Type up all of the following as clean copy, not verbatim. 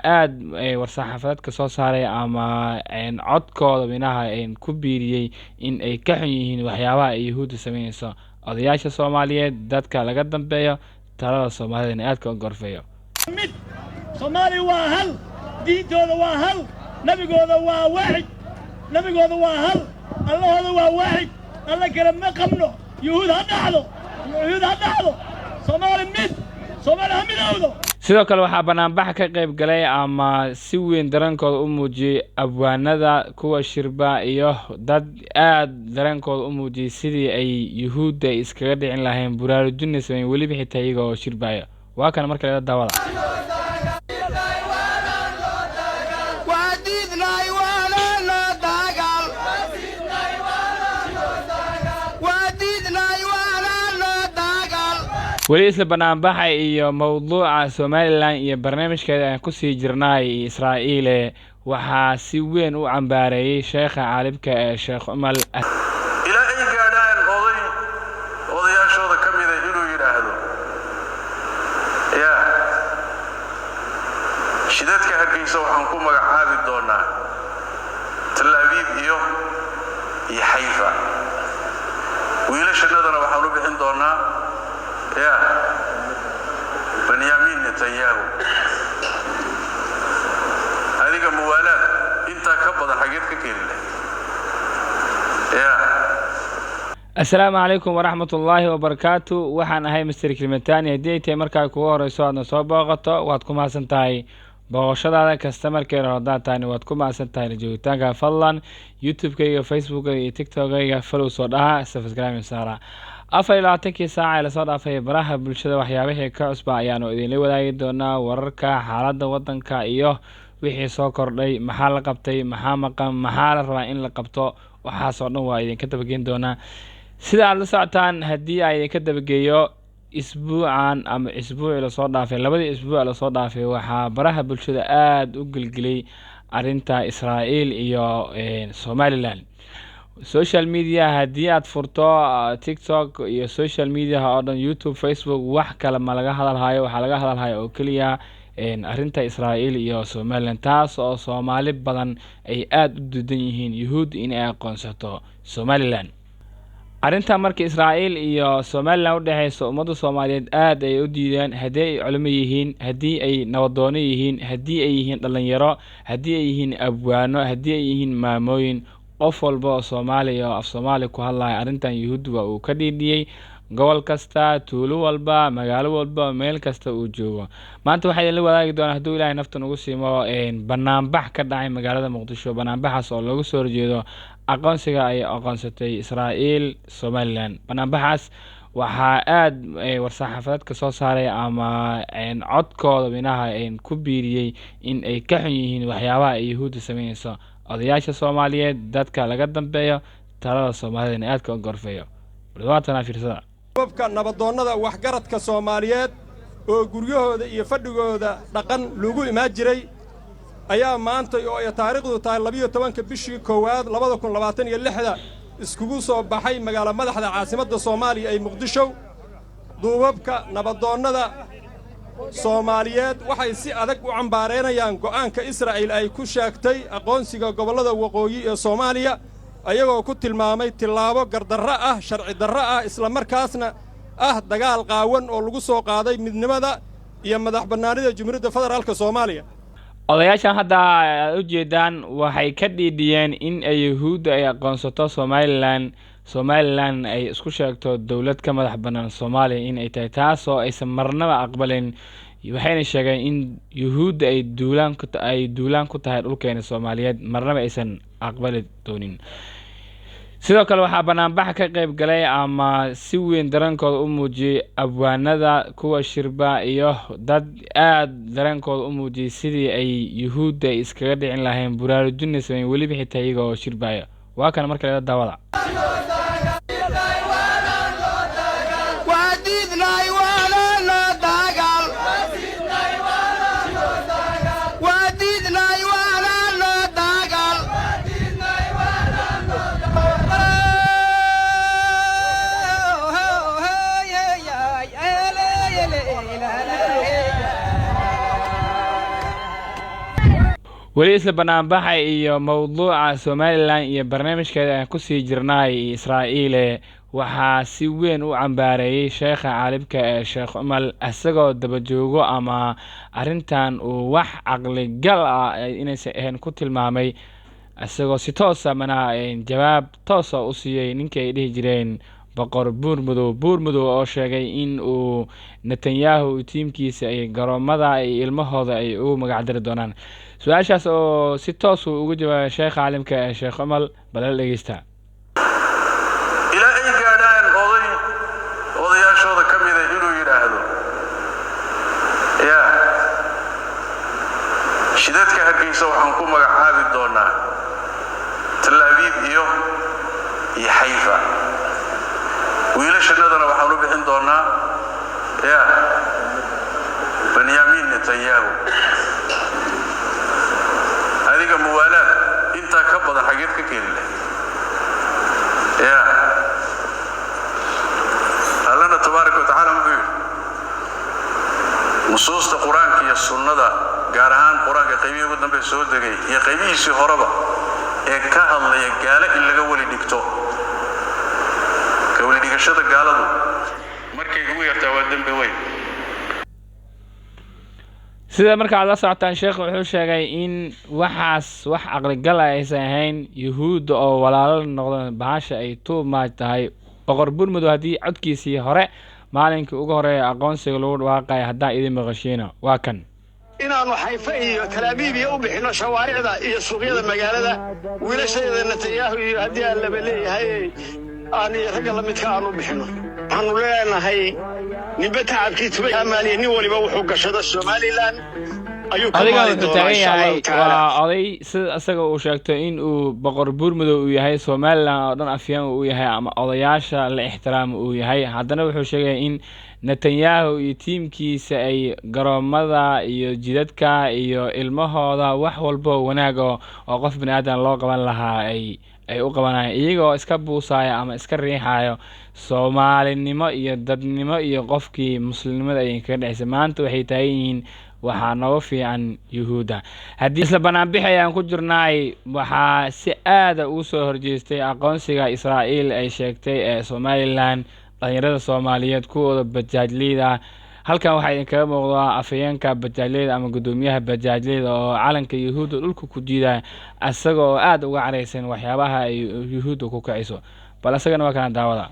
Aada war-saxaafadeedka soo saaray ama codkooda minaha ku biiriyey in ay ka xun yihiin waxyaabaha ay Yuhuudda sameyneyso. Odayaasha Soomaaliyeed, dadka laga dambeeyo talada Soomaalida aadka u gorfeeyo. Mid Soomaaliya waa hal, diintooda waa hal, nabigooda waa waaxid, nabigooda waa hal, Allahooda waa waaxid. Alla kale ma qabno. Yuhuud ha dhacdo, Yuhuud ha dhacdo. Soomaali mid, Soomaali ha midowdo. Sidoo kale waxaa banaanbax ka qayb galay ama si weyn dareenkooda u muujiyey abwaanada, kuwa shirba iyo dad aada dareenkooda u muujiyey sidii ay Yuhuudda iskaga dhicin lahayn, buraarujina sameyn weliba xitaa iyaga oo shirbaya. Waa kana marka leeda daawada. Weli isla banaanbaxa iyo mowduuca Somalilan iyo barnaamijkeeda aan kusii jirnay Israa'iile, waxaa si weyn u cambaareeyey sheekha caalimka ee Sheekh Cumal. Ilaa ay gaadhaan oday odayaashooda ka mida inuu yidhaahdo, yaa shidadka Hargeysa waxaan ku magacaabi doonaa Tal Abiib iyo Xayfa, wiilashannadana waxaan u bixin doonaa yaa Benyamin Netanyahu. Adiga muwaalaad intaa ka badan xageed ka keeni lahayd yaa? Assalaamu calaykum waraxmat ullaahi wabarakaatu. Waxaan ahay Master Clementani. Haddii ay tahay markaa kugu horeyso aadna soo booqato, waad ku mahadsan tahay booqashadaada. Customerkeena haddaad tahayna, waad ku mahadsan tahay joogitaanka. Fadlan YouTube-kayga, Facebookkayga iyo TikTok-kayga follow soo dhaha, subscribe saara. 24-kii saaca ee lasoo dhaafay baraha bulshada waxyaabihii ka cusba ayaanu idinla wadaagi doonaa, wararka, xaaladda wadanka iyo wixii soo kordhay, maxaa la qabtay, maxaa maqan, maxaa la rabaa in la qabto, waxaasoo dhan waa idinka dabageyn doonaa. Sida aad la socotaan, haddii aan idinka dabageeyo isbuucan ama isbuucii lasoo dhaafay, labadii isbuuc lasoo dhaafay, waxaa baraha bulshada aada u gelgelay arrinta Israa'iil iyo Somaliland. Social media haddii aad furto, TikTok iyo social mediaha oo dhan, YouTube, Facebook, wax kale ma laga hadalhayo. Waxaa laga hadalhayo oo keliya arrinta Israa'iil iyo Somaliland, taas oo Soomaali badan ay aada u diidan yihiin Yuhuud in ay aqoonsato Somaliland. Arrinta marka Israa'iil iyo Somaliland udhexeyso, ummadda Soomaaliyeed aada ay u diideen, haddii ay culimo yihiin, haddii ay nabadoono yihiin, haddii ay yihiin dhalinyaro, haddii ay yihiin abwaano, haddii ay yihiin maamooyin, qof walba oo Soomaaliya oo af Soomaali ku hadlaya arrintan Yuhuud waa uu ka dhiidhiyey. Gobol kasta, tuulo walba, magaalo walba, meel kasta uu joogo. Maanta waxaa idinla wadaagi doonaa, hadduu Ilaahay nafta nagu siimo, banaanbax ka dhacay magaalada Muqdisho, banaanbaxaas oo looga soo horjeedo aqoonsiga ay aqoonsatay Israa'iil Somaliland. Banaanbaxaas waxaa aada war-saxaafadeedka soo saaray ama codkooda minaha ku biiriyey in ay ka xun yihiin waxyaabaha ay Yuhuudda sameyneyso. Odayaasha Soomaaliyeed, dadka laga dambeeyo talada Soomaalida aadka u gorfeeyo, waatana fiirsada. Babka nabadoonnada waxgaradka Soomaaliyeed oo guryahooda iyo fadhigooda dhaqan lagu imaan jiray ayaa maantay oo ay taariikhdu tahay 12-ka bishii koowaad 2026-da iskugu soo baxay magaalo madaxda caasimadda Soomaaliya ay Muqdisho. Duubabka nabadoonnada Soomaaliyeed waxay si adag u cambaaraynayaan go'aanka Israa'iil ay ku sheegtay aqoonsiga gobollada waqooyi ee Soomaaliya, ayagoo ku tilmaamay tillaabo gardarro ah, sharci darro ah, isla markaasna ah dagaal qaawan oo lagu soo qaaday midnimada iyo madax bannaanida Jumhuuriyadda Federaalka Soomaaliya. Odayaashan hadda aad ujeedaan waxay ka dhiidhiyeen in ay Yuhuudda ay aqoonsato Somaliland, Somaliland ay isku sheegto dowlad ka madax bannaan Soomaaliya in ay tahay, taas oo aysan marnaba aqbalin. Waxayna sheegeen in Yuhuudda ay duulaan ku tahay dhulkeena Soomaaliyeed, marnaba aysan aqbali doonin. Sidoo kale waxaa banaanbax ka qayb galay ama si weyn dareenkooda u muujiyey abwaanada, kuwa shirba iyo dad aada dareenkooda u muujiyey sidii ay Yuhuudda iskaga dhicin lahayn, buraarujina sameyn weliba xitaa iyaga oo shirbaya. Waa kana marka leeda daawada. Waa diidnay waanano dagaal, waa diidnay waanano dagaal. Weli isla banaanbaxa iyo mowduuca Somalilan iyo barnaamijkeeda aan kusii jirnay Israa'iile, waxaa si weyn u cambaareeyey sheekha caalimka ee Sheekh Umal, isagoo daba joogo ama arrintan uu wax caqligal ah inaysan ahayn ku tilmaamay, isagoo si toosa manaha jawaab toosa u siiyey ninkii ay dhihi jireen Boqor Buurmadow. Buurmadow oo sheegay in uu Netanyahu tiimkiisa ay garoomada ay ilmahooda ay ugu magacdari doonaan. Su-aashaas oo si toos uu uga jawaabay sheekha caalimka ee Sheekh Umal, balala dhegeysta. Ilaa ay gaadhaan oday odayaashooda ka mida inuu yidhaahdo, yaa shidadka Hargeysa waxaan ku magacaabi doonaa Tel Aviv iyo Xayfa, wiilashannadana waxaan u bixin doonaa yaa Benyamin Netanyahu. Adiga muwaalaad intaa ka badan xageed ka keeni leh? Ya Allana tabaaraka wa tacaala muxuu yidhi? Nusuusta Qur-aanka iyo sunnada, gaar ahaan Qur-aanka qaybihii ugu dambe soo degay iyo qaybihiisii horeba ee ka hadlaya gaalo in laga weli dhigto, ka weli dhigashada gaaladu markay ugu yartaa waa dembi weyn. Sida marka aad la socotaan, sheekh wuxuu sheegay in waxaas wax caqligal ah aysan ahayn, Yuhuudda oo walaalo noqdo bahasha ay too much tahay. Boqor Buurmadow haddii codkiisii hore maalinkii ugu horeeya aqoonsiga lagu dhawaaqaya haddaan idin maqashiina, waa kan. Inaannu Xayfe iyo Talaabiib iyo u bixinno shawaaricda iyo suuqyada magaalada, wiilashayda Netanyahu iyo haddii aan laba leeyahay aan iyo ragga la midka aanu bixinno. Waxaannu leenahay ninba tacabkii tubay maaliya, nin waliba wuxuu gashado Somalilan ayuu ka Adiga maali wuxuu doonaa, taagan insha yahay Allahu tacaala. Waa oday sida isaga uu sheegto in uu Boqor Buurmadow uu yahay, Somalilan oo dhan afyeen uu yahay ama odayaasha la ixtiraamo uu yahay. Haddana wuxuu sheegaya in Netanyahu iyo tiimkiisa ay garoomada iyo jidadka iyo ilmahooda wax walbo wanaag oo qof bini aadan loo qaban lahaa ay u qabanayaan, iyagoo iska buusaya ama iska riixayo Soomaalinimo iyo dadnimo iyo qofkii muslimnimada ay kaga dhexaysay. Maanta waxay taagan yihiin waxaa nooga fiican Yuhuudda. Haddii isla banaanbixi ayaan ku jirnaay, waxaa si aada ugu soo horjeestay aqoonsiga Israa'iil ay sheegtay ee Somalilan dhalinyarada Soomaaliyeed kuwooda bajaajleyda. Halkan waxaa idinkaga muuqdaa afhayeenka bajaajleyda ama guddoomiyaha bajaajleyda oo calanka Yuhuudda dhulka ku jiidaya, isaga oo aada uga caraysan waxyaabaha ay Yuhuudda ku kiciso. Bal isagana waa kana, daawada.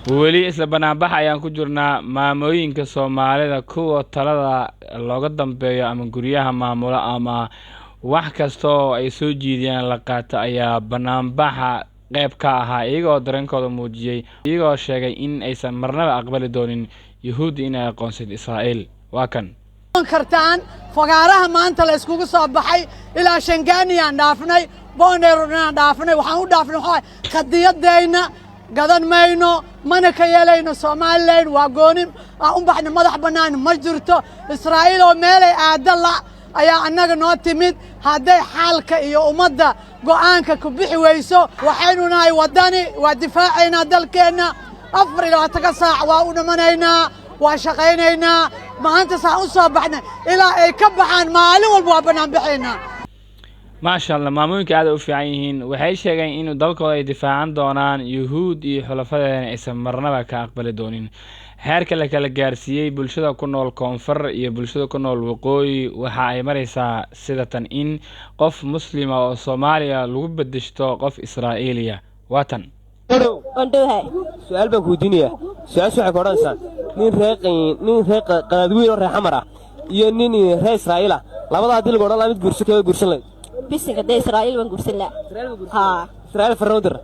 Weli isla banaanbax ayaan ku jirnaa. Maamooyinka Soomaalida kuwa talada looga dambeeyo ama guryaha maamulo ama wax kasta oo ay soo jiidiyaan la qaato ayaa banaanbaxa qeyb ka ahaa, iyagoo dareenkooda muujiyey, iyagoo sheegay in aysan marnaba aqbali doonin Yuhuudda inay aqoonsato Israa'iil. Waa kan. Kartaan fagaaraha maanta la iskugu soo baxay ilaa Shangaaniyaan dhaafnay, Boondheeraan dhaafnay. Waxaan u dhaafnay waxaa qadiyadayna gadan mayno, mana ka yeelayno. Somalilan waa gooni aan u baxnay, madax bannaan ma jirto. Israa'iil oo meelay aadda la ayaa annaga noo timid. Hadday xaalka iyo ummadda go'aanka ku bixi weyso, waxaynu nahay waddani, waa difaacaynaa dalkeenna 24-ka saac, waa u dhamanaynaa, waa shaqaynaynaa. Maanta saan u soo baxnay ilaa ay ka baxaan, maalin walba waa bannaan baxaynaa. Maasha Allah, maamooyinka aad u fiican yihiin. Waxay sheegeen in dalkooda ay difaacan doonaan, Yuhuud iyo xulafadeena aysan marnaba ka aqbali doonin. Heerka la kala gaarsiiyey bulshada ku nool koonfur iyo bulshada ku nool waqooyi waxa ay maraysaa sidatan in qof muslima oo Soomaaliya lagu bedeshto qof Israa'iiliya. Waa tan. Ondhowahay. Su-aal baan ku weydiinayaa. Su-aashu waxay ku odhanaysaa: nin reer Qadaadweyn oo reer Xamar ah iyo nin reer Israa'iil ah, labadaa haddii lagu odhan lahaa mid guurso, keeda guursan lahayd? Bisinka, dee Israa'iil waan guursan lahaa, haa. Israa'iil farriin u dir.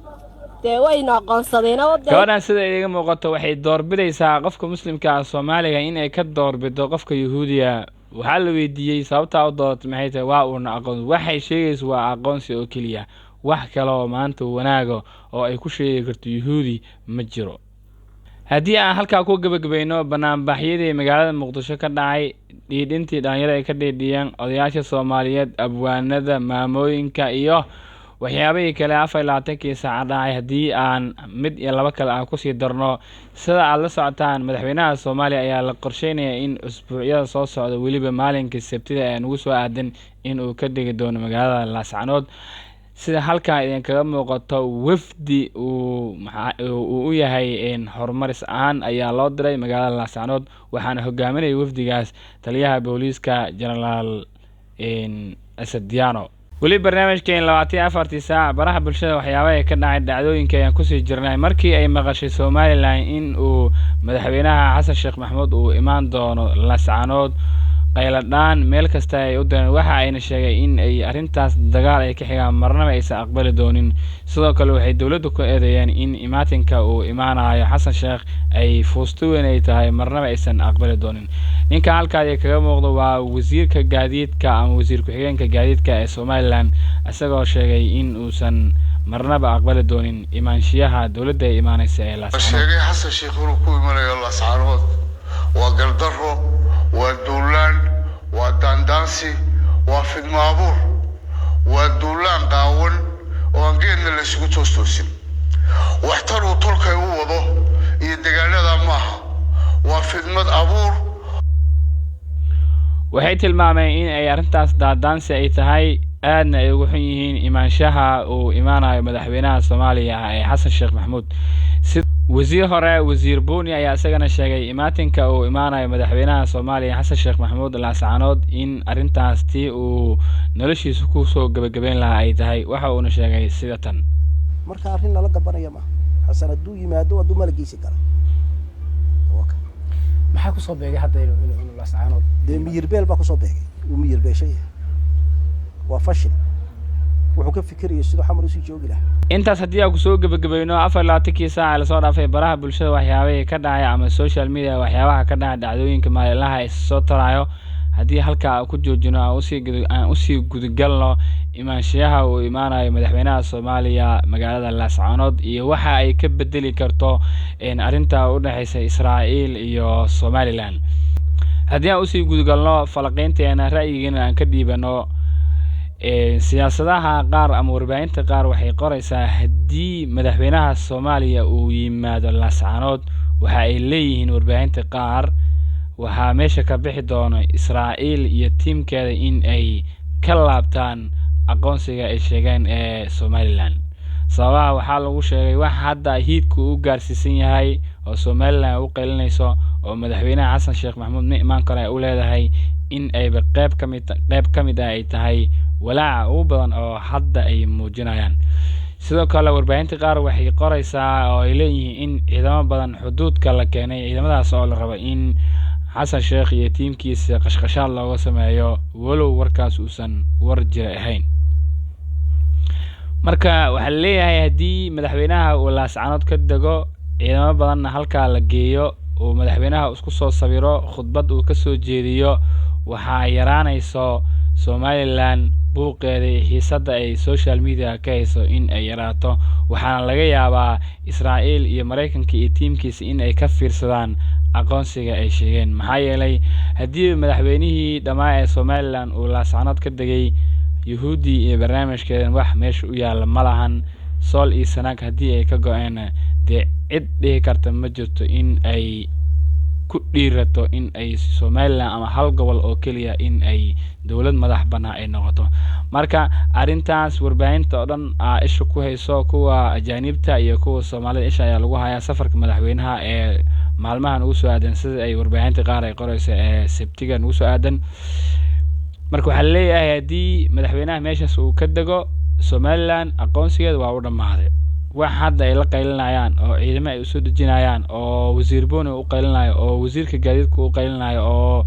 Dee waynu aqoonsadeen oo dee Gabadhan sida idiga muuqato waxay doorbidaysaa qofka muslimka ah Soomaaliga in ay ka doorbido qofka Yuhuudiya. Waxaa la weydiiyey sababtaa u dooratay maxay tahay. Waa uuna aqoon. Waxay sheegaysa waa aqoonsi oo keliya, wax kale oo maanta wanaago oo ay ku sheegi karto Yuhuudi ma jiro. Haddii aan halkaa ku gebagabayno banaanbaxyadii magaalada Muqdisho ka dhacay, dhiidhintii dhalinyarada ay ka dhiidhiyeen, odayaasha Soomaaliyeed, abwaanada, maamooyinka iyo waxyaabihii kale 24-kii saaca dhacay, haddii aan mid iyo laba kale aan kusii darno, sida aad la socotaan, madaxweynaha Soomaaliya ayaa la qorsheynaya in usbuucyada soo socda, weliba maalinka Sabtida ee nugu soo aadan, in uu ka dhigi doono magaalada Laascanood. Sida halkaa idinkaga muuqato, wafdi uu uu u yahay horumaris ahaan ayaa loo diray magaalada Laascanood, waxaana hogaaminaya wafdigaas taliyaha booliiska, Jenaraal Asadiano. Weli barnaamijkeen 24-tii saac baraha bulshada waxyaabaha ka dhacay, dhacdooyinka ayaan kusii jirnay. Markii ay maqashay Somalilan in uu madaxweynaha Xasan Sheekh Maxamuud uu imaan doono Laascanood, qayladhaan meel kasta ay u direen, waxa ayna sheegay in ay arrintaas dagaal ay ka xigaan, marnaba aysan aqbali doonin. Sidoo kale waxay dowladda ku eedeeyeen in imaatinka uu imaanayo Xasan Sheekh ay fuusto weyn ay tahay, marnaba aysan aqbali doonin. Ninka halkaadi kaga muuqdo waa wasiirka gaadiidka ama wasiir ku-xigeenka gaadiidka ee Somalilan, isagoo sheegay in uusan marnaba aqbali doonin imaanshiyaha dowladda ay imaaneysa ee Laascanood. Sheegay Xasan Sheekh inuu ku imanayo Laascanood waa gardarro, waa duulaan, waa daandaansi, waa fidmo abuur, waa duulaan qaawan oo aan geedna la isugu toostoosin. Waxtar uu tolkay u wado iyo degaanada maaha, waa fidmad abuur. Waxay tilmaameen in ay arrintaas daadaansi ay tahay, aadna ay ugu xun yihiin imaanshaha uu imaanayo madaxweynaha Soomaaliya ee Xasan Sheekh Maxamuud. Wasiir hore, Wasiir Buuni, ayaa isagana sheegay imaatinka uu imaanayo madaxweynaha Soomaaliya Xasan Sheekh Maxamuud Laascanood in arrintaas tii uu noloshiisa kusoo gebagabeyn lahaa ay tahay. Waxa uuna sheegay sida tan: Marka arrin lala gabanaya maaha. Xasan hadduu yimaado, hadduu malagiisi galay. Maxaa kusoo beegay hadda inuu Laascaanood? Dee miyir beel baa kusoo beegay, wuu miyir beeshan yahay, waa fashil. Wuxuu ka fikiraya siduu Xamar usii joogi lahaa. Intaas haddii aan kusoo gebagabayno 24-kii saaca lasoo dhaafay baraha bulshada waxyaabahii ka dhacay ama social media waxyaabaha ka dhacay, dhacdooyinka maalinlaha is soo tarayo, haddii halkaa aan ku joojino, aan usii gudagalno imaanshiyaha uu imaanayo madaxweynaha Soomaaliya magaalada Laascaanood iyo waxa ay ka bedeli karto arrinta u dhexeysa Israa'iil iyo Somalilan. Haddii aan usii gudagalno falaqeynteena, ra'yigeena aan ka dhiibano, siyaasadaha qaar ama warbaahinta qaar waxay qoreysaa haddii madaxweynaha Soomaaliya uu yimaado Laascaanood, waxa ay leeyihiin warbaahinta qaar, waxaa meesha ka bixi doono Israa'iil iyo tiimkeeda in ay ka laabtaan aqoonsiga ay sheegeen ee Somalilan. Sababaha waxaa lagu sheegay wax hadda hiidku u gaarsiisan yahay oo Somalilan u qaylinayso oo madaxweynaha Xasan Sheekh Maxamuud ma imaan karo ay u leedahay, in ayba qeyb ka mid ah ay tahay walaaca ugu badan oo hadda ay muujinayaan. Sidoo kale warbaahinta qaar waxay qoreysaa oo ay leeyihiin in ciidamo badan xuduudka la keenay, ciidamadaas oo la rabo in Xasan Sheekh iyo tiimkiisa qashqashaad looga sameeyo, walow warkaas uusan war jira ahayn. Marka waxaa leeyahay haddii madaxweynaha uu Laascanood ka dego, ciidamo badanna halkaa la geeyo, uu madaxweynaha isku soo sawiro, khudbad uu kasoo jeediyo, waxaa yaraanayso Somalilan buuqeeda iyo xiisadda ay social media ka hayso in ay yaraato, waxaana laga yaabaa Israa'iil iyo Maraykanka iyo tiimkiisa in ay ka fiirsadaan aqoonsiga ay sheegeen. Maxaa yeelay, haddii madaxweynihii dhammaa ee Somalilan uu Laascanood ka degay, Yuhuuddii iyo barnaamijkeedan wax meesha u yaalla ma lahan. Sool iyo Sanaag haddii ay ka go-een, dee cid dhihi karta ma jirto in ay ku dhiirato in ay Somalilan ama hal gobol oo keliya in ay dowlad madax bannaan ay noqoto. Marka arrintaas warbaahinta oo dhan aa isha ku hayso, kuwa ajaanibta iyo kuwa Soomaalida, isha ayaa lagu hayaa safarka madaxweynaha ee maalmahan ugu soo aadan, sida ay warbaahinta qaar ay qoreyso, ee Sabtiga ugu soo aadan. Marka waxaa leeyahay haddii madaxweynaha meeshaas uu ka dego, Somalilan aqoonsigeeda waa u dhammaaday. Wax hadda ay la qaylinayaan oo ciidamo ay usoo dejinayaan oo wasiir Booni u qaylinayo oo wasiirka gaadiidka u qaylinayo oo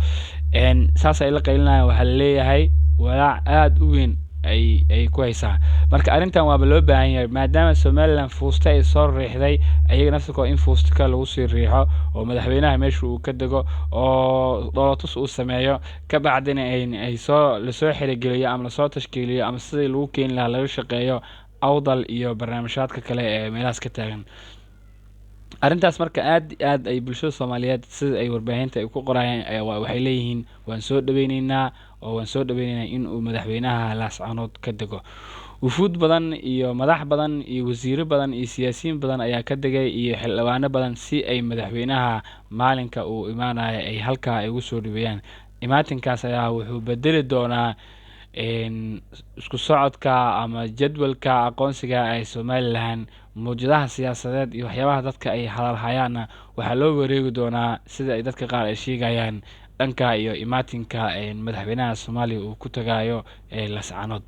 saas ay la qaylinayaan, waxaa laleeyahay walaac aada u weyn ay ku haysaa. Marka arrintan waaba loo baahan yahay, maadaama Somalilan fuusta ay soo riixday, ayaga naftirkooda in fuusta kale lagu sii riixo oo madaxweynaha meesha uu ka dego oo dhoolatus uu sameeyo, ka bacdina ay soo lasoo xerigeliyo ama lasoo tashkiiliyo ama sidii lagu keeni lahaa laga shaqeeyo Awdal iyo barnaamijyaadka kale ee meelahaas ka taagan. Arrintaas marka aad aad ay bulshada Soomaaliyeed, sida ay warbaahinta ay ku qorayaan, waxay leeyihiin waan soo dhaweyneynaa oo waan soo dhaweyneynaa in uu madaxweynaha Laascanood ka dego. Wufuud badan iyo madax badan iyo wasiiro badan iyo siyaasiyiin badan ayaa ka degay iyo xildhibaano badan, si ay madaxweynaha maalinka uu imaanayo ay halkaa ay ugu soo dhaweeyaan. Imaatinkaas ayaa wuxuu bedeli doonaa isku socodka ama jadwalka aqoonsiga ay Somaliland. Mawjadaha siyaasadeed iyo waxyaabaha dadka ay hadalhayaanna waxaa loo wareegi doonaa, sida ay dadka qaar ay sheegayaan, dhanka iyo imaatinka madaxweynaha Soomaaliya uu ku tagayo Lascanood.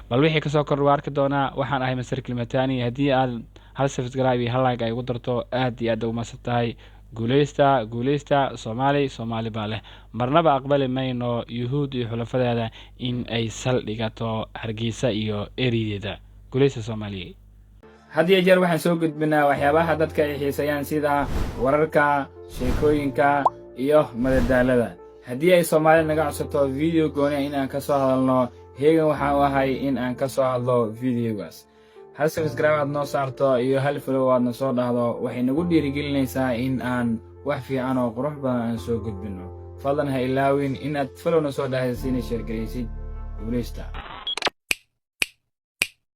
Bal wixii kasoo kordha waa arki doonaa. Waxaan ahay Master Kilimatani. Haddii aad hal subscribe iyo hal like ay ugu darto, aad iyo aad ugu mahadsan tahay. Guuleysta, guuleysta Soomaali, Soomaali baa leh. Marnaba aqbali mayno Yuhuud iyo xulafadeeda in ay saldhigato Hargeysa iyo erideeda. Guuleysta Soomaaliya. Had iyo jeer waxaan soo gudbinaa waxyaabaha dadka ay xiiseeyaan, sida wararka, sheekooyinka iyo madadaalada. Haddii ay Soomaali naga codsato video gooni in aan ka soo hadalno, heegan waxaan u ahay in aan ka soo hadlo videogaas. Hal subscribe aad noo saarto iyo hal follow aad na soo dhahdo waxay nagu dhiirigelinaysaa in aan wax fiican oo qurux badan aan soo gudbinno. Fadlan ha ilaawin in aad follow na soo dhahaysiina, share garaysid. Guulaysta.